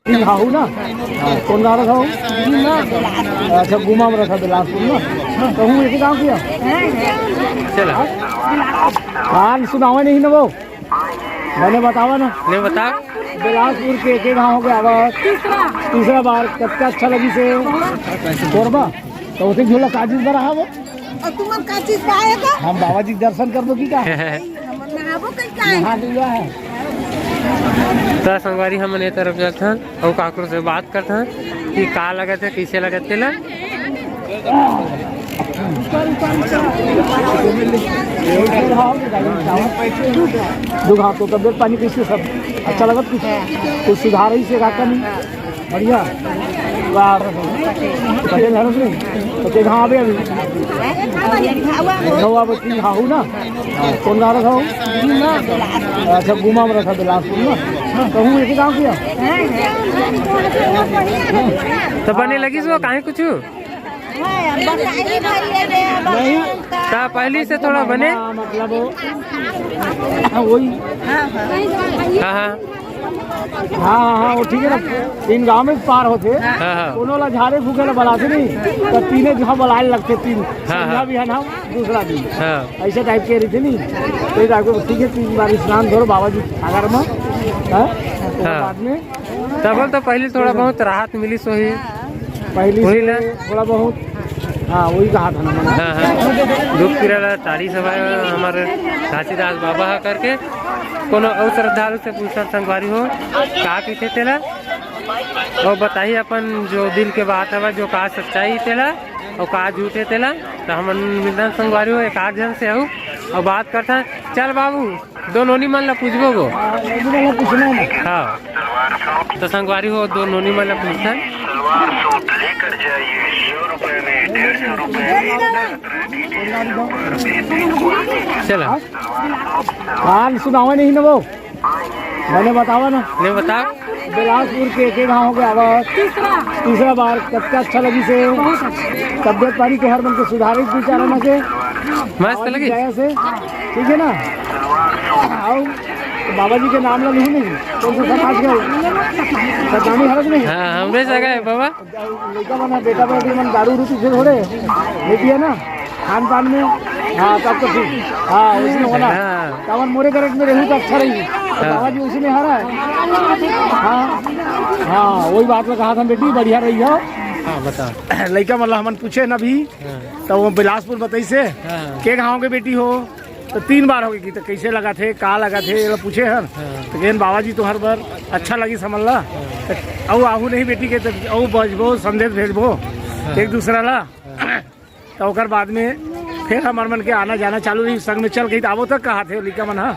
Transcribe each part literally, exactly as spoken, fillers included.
हाहू ना? हाँ, कौन गाँव रहा हो? अच्छा, गुमा में रहा, बिलासपुर ना। तो हूँ एक गाँव किया। चला। कान सुनावा नहीं ना वो। मैंने बतावा ना। नहीं बता। बिलासपुर के एक गाँव हो गया अब। तीसरा। तीसरा बार। कितना अच्छा लगी से। कोरबा। तो उसे झूला काजिस बरा है वो। और तुम का चीज पाएगा? हम बाबा जी के दर्शन कर दो की का? हमन नहाबो कहीं का है? नहा लिया है। त संगवारी, हमन ए तरफ जाथन अउ काकरो से बात करथन कि का लगत हे, कइसे लगत हे तेला। दुख हाथ तो तबियत पानी कैसे सब अच्छा लगत? कुछ कुछ सुधार ही से का कमी? बढ़िया। वाह। पटेल हरस नहीं। तो के कहाँ अभी अभी? घवा बची हाहू ना? कौन गाँव रहा हो? अच्छा, गुमा में रहा, बिलासपुर ना। तो हूँ एक गाँव किया। तो बने लगी सो काहे कुछ? नहीं। का पहली से थोड़ा बने? मतलब हाँ, वही। हाँ, हाँ। हाँ, हाँ, हाँ, वो ठीक है ना। तीन गांव में पार होते। हाँ, हाँ। कोनो ला झाड़े फूके ला बलाते नहीं, तो तीने जगह बलाए लगते तीन। हाँ, संध्या हाँ। भी है ना, दूसरा दिन। हाँ। ऐसे टाइप के रही थी नहीं। तो ये टाइप को ठीक है, तीन बार स्नान धरो बाबा जी अगर में। हाँ? तो हाँ। बाद में तब तो पहले थोड़ा बहुत राहत मिली सोही। पहली वही से ना। थोड़ा बहुत, हाँ, वही कहा था ना मैंने। हाँ, हाँ। दुख पीरा ला टारी सभा हमारे घासीदास बाबा हा करके कोनो अउ श्रद्धालु से पूछत संगवारी हो, का कहिथे तेला? अउ बताही अपन जो दिल के बात हवा, जो का सच्चाई तेला, अउ का झूठ हे तेला। तो हमन मिलथन संगवारी हो एक आध झन से अउ, अउ बात करथन। चल बाबू, दो नोनी मन ला पूछबो गो। हाँ, नोनी मन ला पूछना है। हाँ। तो संगवारी हो, दो नोनी मन ला पूछथन। चला। कान सुनावा नहीं ना वो। मैंने बतावा ना। नहीं बता। बिलासपुर के एक गाँव हो गया अब। तीसरा। तीसरा बार। कितना अच्छा लगी से। बहुत अच्छा। तबियत पानी के हर मन के सुधारे विचार ना के। मस्त लगी। दया से। ठीक है ना? आओ। तो बाबा जी के नाम ला लिखू नहीं। कौन सा समाज का हो? सतनामी हरस नहीं। हाँ, हमरे जगह है बाबा। लइका मन ह, बेटा बेटी मन दारू उरू पीथे थोड़े, नहीं पिए ना, खान पान में। हाँ, तब तो ठीक। हाँ, उसने होना। हाँ। तब मोरे करंट में रहू तो अच्छा रही। हाँ। बाबा जी उसी में हारा है। हाँ, हाँ, वही बात में कहा था बेटी, बढ़िया रही हो। हाँ, बता। लइका मन ला हमन पूछे ना भी, हाँ। तो वो बिलासपुर बताई से, हाँ। के गाँव के बेटी हो, तो तीन बार हो गई कि तो कैसे लगा थे, का लगा थे, ये लोग पूछे हन। हाँ। तो कहन बाबा जी तुम्हारे बर अच्छा लगी समझ ला। हाँ। तो अउ आहू नहीं बेटी के, तो अउ बजबो, संदेश भेजबो हाँ। एक दूसरा ला। हाँ। तो ओकर बाद में फिर हमार मन के आना जाना चालू रही, संग में चल गई तो आवो तक कहा थे लिखा मन हा।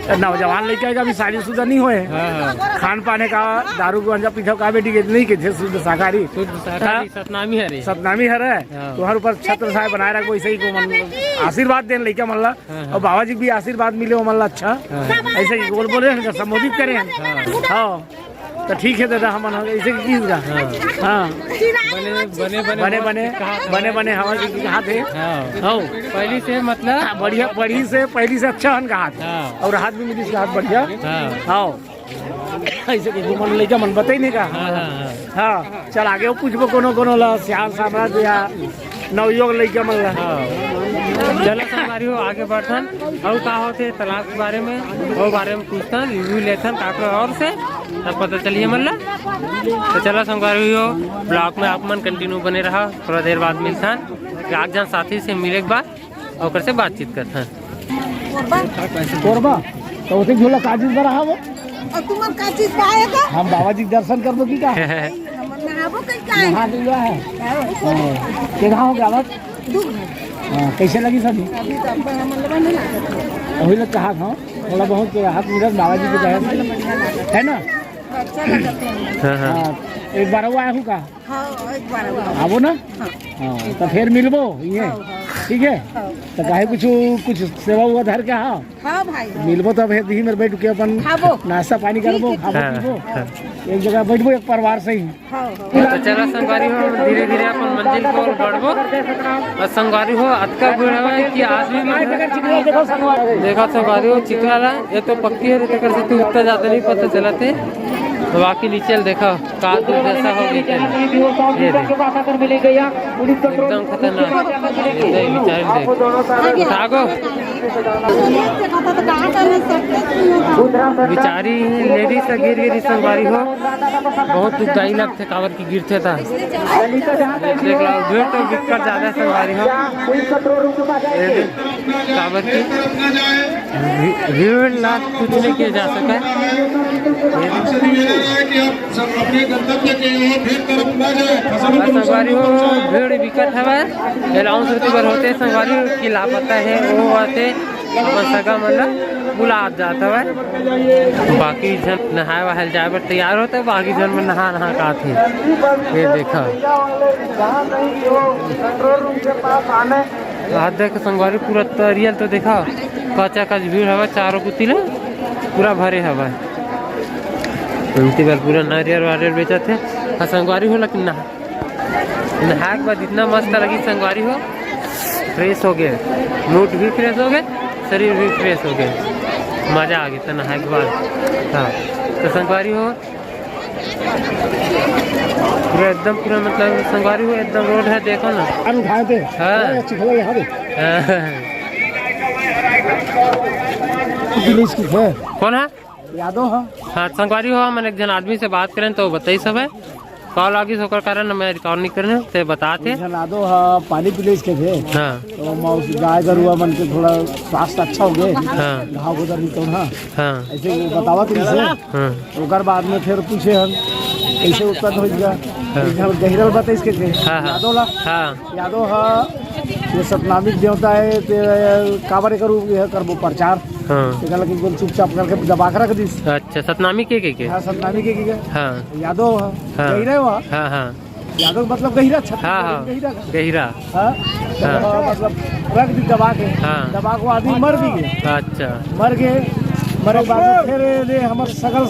तो नौजवान लइका का अभी शादीशुदा नहीं होए। हाँ, हाँ। खान पाने का दारू गांजा पीछा का बेटी के नहीं के थे शुद्ध शाकाहारी। शुद्ध शाकाहारी हाँ। सतनामी हरे। सतनामी हरे। हाँ। तुम्हारे ऊपर छत्र छाया बनाए रखो, ऐसे ही को मन आशीर्वाद देन लइका मन ला। हाँ, हाँ। और बाबा जी भी आशीर्वाद मिले ओमन ला अच्छा। हाँ। ऐसे ही बोल बोले हैं, संबोधित करे हैं। हाँ। हाँ। तो ठीक है दादा, हमन ऐसे की चीज का। हाँ। हाँ। बने, बने, बने बने, हवा बने, की कहा थे। हाँ। हाँ। पहली से मतलब हाँ, बढ़िया, पढ़ी से, पहली से अच्छा हन कहा थे। हाँ। और हाथ भी मिली से हाथ बढ़िया। हाँ। हाँ। ऐसे के घूमन लइका मन बताई नहीं का। हाँ, हाँ, हाँ। हाँ, चल आगे वो पूछबो कोनो कोनो ला, सियाल साम्राज्य या नवयुवक लइका मन ला। हाँ। चलो संगवारी हो, आगे बढ़थन। और का होथे तलाश के बारे में, वो बारे में पूछथन, रिव्यू लेथन काकरो और से, तब पता चलिए मन ला। तो चलो संगवारी हो, ब्लॉग में आप मन कंटिन्यू बने रहा, थोड़ा देर बाद मिलथन। एक जन साथी से मिले के बाद ओकर से बातचीत करथन। कोरबा, तो उसे झोला काजिस बरा हवो। और तुमन का चीज पाएगा? हम बाबा जी के दर्शन करबो की का? हमन नहाबो कहीं का है? नहा लिया है। हाँ। हाँ। के गाँव के आवत? दू घर। हाँ, कैसे लगी सभी? अभी तो अब हमन लोगन नहीं लागत है। वही लोग कहा था, थोड़ा बहुत तो राहत मिलत बाबा जी के दया से। है ना? अच्छा लगता है। हाँ, हाँ। हाँ, एक बार वो आया हूँ का? हाँ, एक बार आवा। आबो ना? हाँ। हाँ, तो फिर मिलबो, ये। हाँ, हाँ। ठीक है? हाँ। तो काहे कुछ, कुछ सेवा हुआ धर के, हाँ? हाँ भाई। मिलबो तो फिर दी मेरे बैठ के अपन खाबो। नाश्ता पानी करबो, ठीक है। खाबो हाँ, पीबो। हाँ। एक जगह बैठबो एक परिवार से ही। हाँ, हाँ। तो चला संगवारी हो, धीरे धीरे अपन मंजिल को बढ़बो। और संगवारी हो, अतका भीड़ है कि आदमी मन देखो संगवारी हो, चिकला ला, ये तो पक्की है, तेकर से तू इतना ज्यादा नहीं पता चलते। बाकी नीचे ल देखा, का दुर्दशा हो गई थी। ये देख, एकदम खतरनाक। ये देख, बेचारी देख। उठा गो। बेचारी लेडीज ह, गिर गिरी संगवारी हो, बहुत दुखदाई लगथे, काबर की गिरथे त। देख लो, भीड़ तो बिकट ज्यादा संगवारी हो। ये देख, काबर की भी-, भीड़ ला कुछ नहीं किया जा सका। संगवारी हो, भीड़ बिकट हवय। अनाउंस होते बर होते संगवारी हो कि लापता हे, वो आते अपन सगा मन ला बुलात जात हवय। बाकी झन नहाए वहाए ल जाए बर तैयार होत हे, बाकी झन मन नहा नहा के आथे। ये देखा, आज देख संगवारी पूरा तरिया ल तो देखा, कचा कच भीड़ हवय, चारों कुती ले पूरा भरे हवय। ओती बर पूरा नारियल वारियल बेचत हे। हाँ संगवारी हो, लेकिन नहा नहाए के बाद इतना मस्त लगी संगवारी हो, फ्रेश हो गए, मूड भी फ्रेश हो गए, शरीर भी फ्रेश हो गए, मजा आ गया त नहाए के बाद। हाँ तो संगवारी हो, पूरा एकदम पूरा मतलब संगवारी हो एकदम रोड है, देखो ना। अरे उठाए थे। हाँ। अरे चिखला यहाँ पे। हाँ। पुलिस की है। कौन है? यादव ह। हाँ संगवारी हो, हमन एक झन आदमी से बात करेन तो बताइस हवय, कॉल आगिस ओकर कारण मैं रिकॉर्ड नहीं करेन, ते बतात हे। एक झन यादव ह, पानी पुलिस के थे। हाँ। तो ओमा उस गाय गरुआ मन के थोड़ा स्वास्थ्य अच्छा हो गए। हाँ। घाव गुजर नहीं तो ना। हाँ। ऐसे वो बतावत रहिस हे। हाँ। ओकर बाद में फिर पूछे हन, कैसे उत्पन्न हो गया। हाँ। एक झन गहिरा ल बताइस के थे। हाँ, हाँ। यादव ला। हाँ। यादव ह, ये सतनामी के देवता है, ते काबर एकर उ-, यह करबो प्रचार। हाँ। ते कहला कि एकदम चुपचाप करके दबा के रख दिस। अच्छा, सतनामी के, के, के? हाँ, सतनामी के, के, के? हाँ। यादव ह, हाँ। गहिरा ह। हाँ, हाँ। यादव मतलब गहिरा, छत हाँ, हाँ। गहिरा का। गहिरा। हाँ। हाँ। तो मतलब रख दिस दबा के। हाँ। दबा के वो आदमी मर भी गए। अच्छा। मर गए, मरे के बाद में फिर ये हमर सगल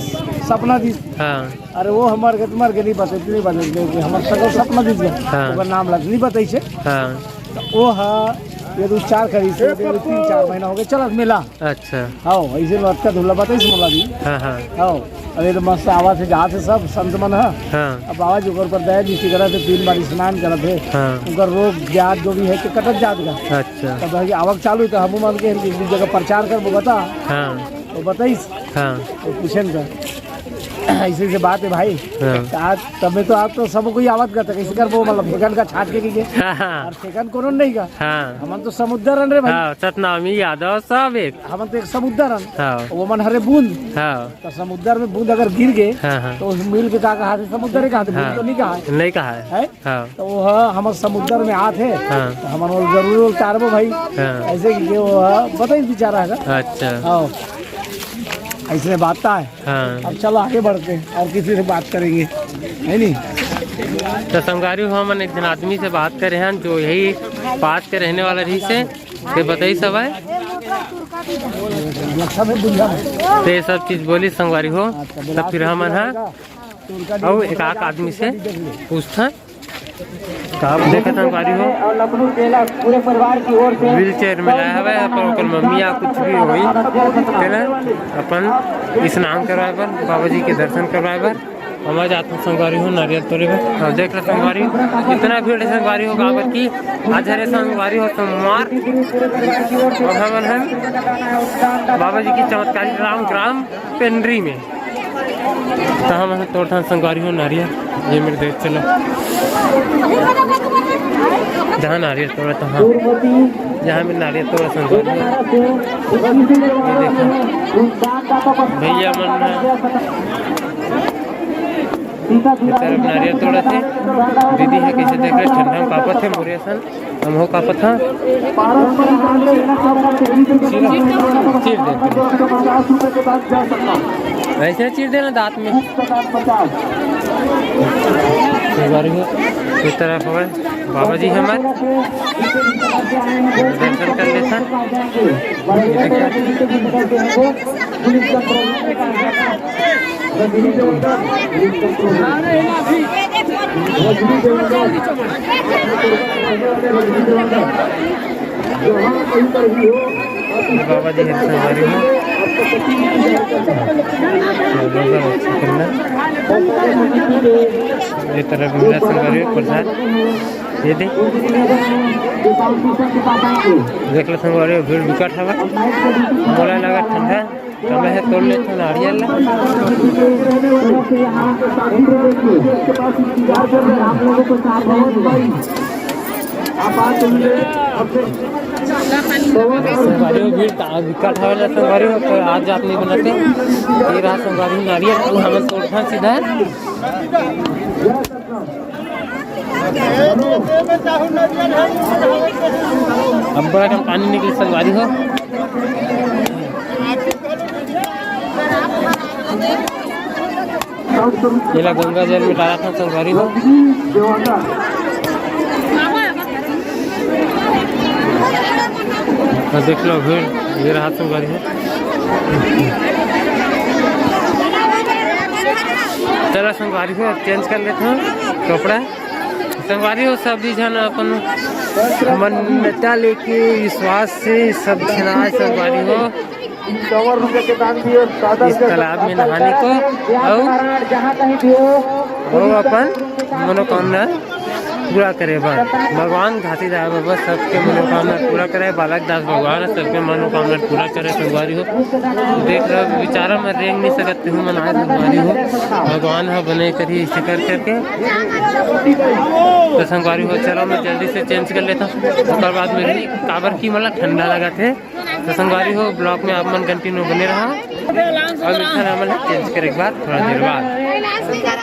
सपना दिस। हाँ। अरे वो हमर के, मर के नहीं बचे, नहीं बचे, नहीं बचे, हमर सगल सपना दिस गया। हाँ। ओकर नाम ला नहीं बताइस हे। हाँ। तो वो हा, ये दो चार करी से, ये तीन चार महीना हो गए, चलत मेला। अच्छा। हाँ, ऐसे में अतका धुल्ला बताइस मोला भी। हाँ, हाँ। हाँ, अरे तो मस्त आवाज से जात हे सब संत मन ह। हाँ। अब बाबा जी ओकर पर दया दृष्टि करत हे, तीन बार स्नान करत हे। हाँ। ओकर रोग ब्याध जो भी है, तो कटत जात गा। अच्छा। तब है कि आवक चालू, तो हमू मन के एक जगह प्रचार करबो बता। हाँ। तो बताइस। हाँ। तो पूछेन का। ऐसे, ऐसे बात है भाई। हाँ। तो आज तबे तो, आज तो सब कोई आवत करता, कैसे करबो, मतलब, फेकन का छाट के, के, के? हाँ, हाँ। और फेकन कोनो नहीं का। हाँ। हमन तो समुद्र हन रे भाई। हाँ, सतनामी यादव सब एक। हमन तो एक समुद्र हन। हाँ। वो मन हरे बूंद। हाँ। तो समुद्र में बूंद अगर गिर गए, हाँ, हाँ। तो उस मिल के का कहा थे, समुद्र ही कहा थे, बूंद हाँ। तो नहीं कहा है। नहीं कहा है। है? हाँ। तो वो ह, हमर समुद्र में आत हे, हाँ। तो हमन ओला जरूर उतारबो भाई। हाँ। ऐसे कि वो ह, बताइस बेचारा है। अच्छा। हाँ। ऐसे बात है। हाँ। अब चलो आगे बढ़ते हैं और किसी से बात करेंगे, है नी? तो संगवारी हो, हमन एक झन आदमी से बात करे हन, जो यही पास के रहने वाला रहिस हे, ते बताइस हवय। अच्छा, मैं बुझा। ते सब चीज बोलिस संगवारी हो, अच्छा, तब फिर हमन हा अउ एक आक आदमी से पूछथन। का देखत हन संगवारी हो, और लखनऊ जिला पूरे परिवार की ओर से wheelchair में लाया हवय, पर ओकर मम्मी या कुछ भी होही, तेला अपन स्नान करवाए बर, बाबा जी के दर्शन करवाए बर हमन जात हन संगवारी हो, नारियल तोड़े बर। और देख लो संगवारी, इतना भीड़ है संगवारी हो, काबर की आज हरे संगवारी हो सोमवार, और हमन हन बाबा जी की चमत्कारी राम ग्राम पेंड्री में। तहाँ मैं तोड़थन संगवारी हो नारियल, ये मेर देख चलो। जहाँ नारियल तोड़ा तहाँ, जहाँ मैं नारियल तोड़ा संगवारी हो। ये देखो, भैया मन ह, ये तरफ नारियल तोड़त हे। दीदी ह, कैसे देख रहे, ठंडा में कापत हे, मोरे असन। हम हो का पता? चीर, चीर दे। ऐसे चीर देना दांत में। एक बार ये, इस तरफ हमारे बाबा जी हमारे दर्शन कर लेता। बाबा जी हेल्थ हमारे में। ये तरफ मिला संगवारी हो प्रसाद, ये दे। देख लो संगवारी हो, भीड़ बिकट हवा। मोला लगा ठंडा, तो मैं तोड़ लेता नारियल ला। संगवारी हो, भीड़ ता-, बिकट हवे ना संगवारी हो, तो आज जात नहीं बनाते। ये रहा संगवारी हो नारियल, तो हम तोड़ता सीधा। अब्बड़ अकन पानी निकले संगवारी हो। एला गंगा जल में डालत हन संगवारी हो। और देख लो भीड़, ये रहा संगवारी हो। चलो संगवारी हो, अब चेंज कर लेते हैं कपड़ा। संगवारी हो, सब झन अपन मान्यता लेके, विश्वास से सब झन आए संगवारी हो। इस तालाब में नहाने को, और वो अपन मनोकामना पूरा करे बर भगवान घासीदास बाबा सबके मनोकामना पूरा करे। बालक दास भगवान सबके मनोकामना पूरा करे संगवारी हो। देख रहे हो, बेचारा मैं रेंग नहीं सकत, तेहू मन आए संगवारी हो। भगवान ह बने करी ऐसे कर करके। तो संगवारी हो, चलो मैं जल्दी से चेंज कर लेता हूँ, ओकर बाद में भी काबर की मतलब ठंडा लगा थे। तो संगवारी हो, ब्लॉग में आप मन कंटिन्यू बने रहा और मिलता है मन चेंज करे के बाद थोड़ा देर बाद।